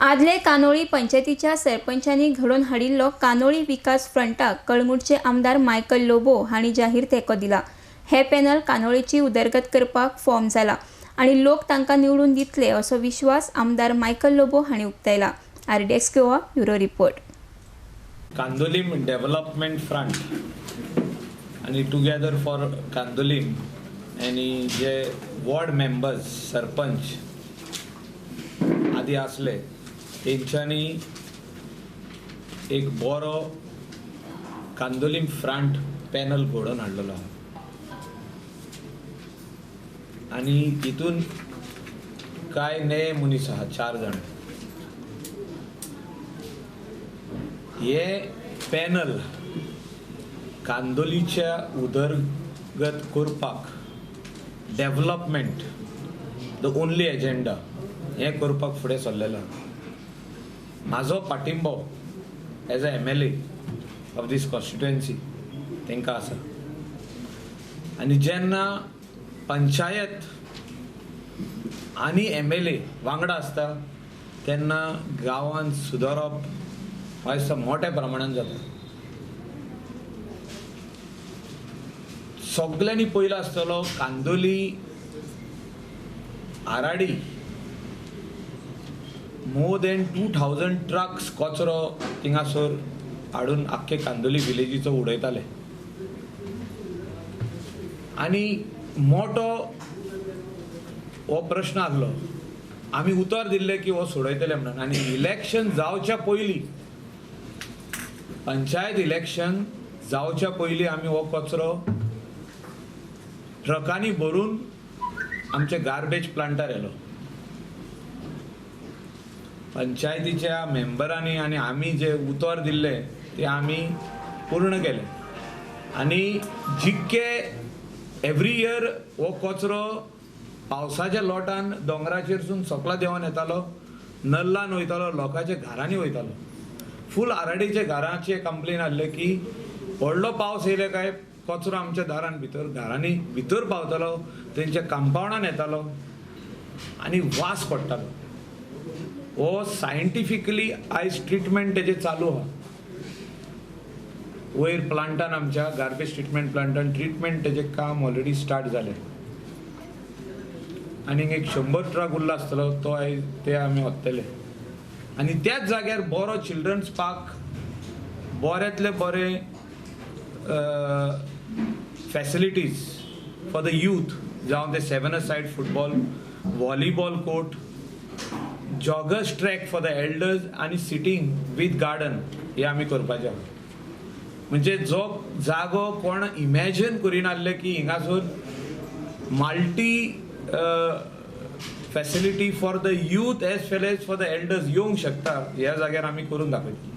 आदले कानोळी पंचायतीच्या सरपंचांनी घडोवन हाडिल्लो कानोळी विकास फ्रंटाक कळंगूटचे आमदार मायकल लोबो हांणी जाहीर तेंको दिला. हे पॅनल कानोळीची उदरगत करपाक फॉर्म जाला आनी लोक तांकां निवडून दितले असो विश्वास आमदार मायकल लोबो हांणी उक्तायला. RDX Goa bureau report. Candolim development front आनी टुगेदर फॉर कांदोलीम आनी जे वॉर्ड मेंबर्स, सरपंच आदी आसले, तेंच्यांनी एक बरो कांदोलीम फ्रंट पॅनल घडोवन हाडलेलो आहा आनी तितून कांय नये मनीस आहा, 4 जाण. हे पॅनल कांदोलीच्या उदरगत करपाक, डेवलपमेंट the only agenda हें करपाक फुडें सरलेलो. म्हाजो पाटिंबो as a MLA of this constituency तांकां आसा. आनी जेन्ना पंचायत आनी MLA वांगडा आसता तेन्ना गांवांत सुदारप म्हाका दिसता मोठ्या प्रमाणान जाता. सगल्यांनी पयलो आसतलो Candolim Aradi more than 2000 trucks कचरो थिंगासर हाडून आख्खे कांदोली विलेजीचो उडयताले. आनी मोटो हो प्रश्न आसलो, आमी उतर दिल्लें की हो सोडयतले म्हणून. आनी इलेक्शन जावच्या पयलीं, पंचायत इलेक्शन जावच्या पयलीं आमी हो कचरो ट्रकांनी भरून आमच्या गार्बेज प्लांटार येलो. पंचायतीच्या मेंबरांनी आनी आमी जे उतर दिल्लें तें आमी पूर्ण केलें. आनी जितके एवरी इयर हो कचरो पावसाच्या लोटान दोंगराचेरसून सकला देंवन येतालो, नल्लान वयतालो, लोकांच्या घरांनी वयतालो. फूल आराडीच्या घराचे कंप्लेन आसले की व्हडलो पावस येयले काय कचरो आमच्या दारान भितर, घरांनी भितर पावतालो, तेंच्या कंपावंडान येतालो आनी वास पडटालो. हो सायंटिफिकली आयज ट्रिटमेंट तेजें चालू आहा. वयर प्लांटान, आमच्या गार्बेज ट्रिटमेंट प्लांटान ट्रिटमेंट तेजें काम ऑलरेडी स्टार्ट जालें. आनीक एक 100 ट्रक उरला आसतलो, तो आयज ते आमी वतले. आनी त्याच जाग्यार बरो चिल्ड्रन्स पार्क, बऱ्यांतले बरे फॅसिलिटीज फॉर the youth, जावं ते 7 a side football, volleyball court, joggers track for the elders आनी सिटींग विथ गार्डन हे आमी करपाचें आहा. म्हणजे जो जागो कोण इमॅजिन करिनासले की हिंगासून multi facility for the youth as well as for the elders येवंक शकता, ह्या जाग्यार आमी करून दाखयतले.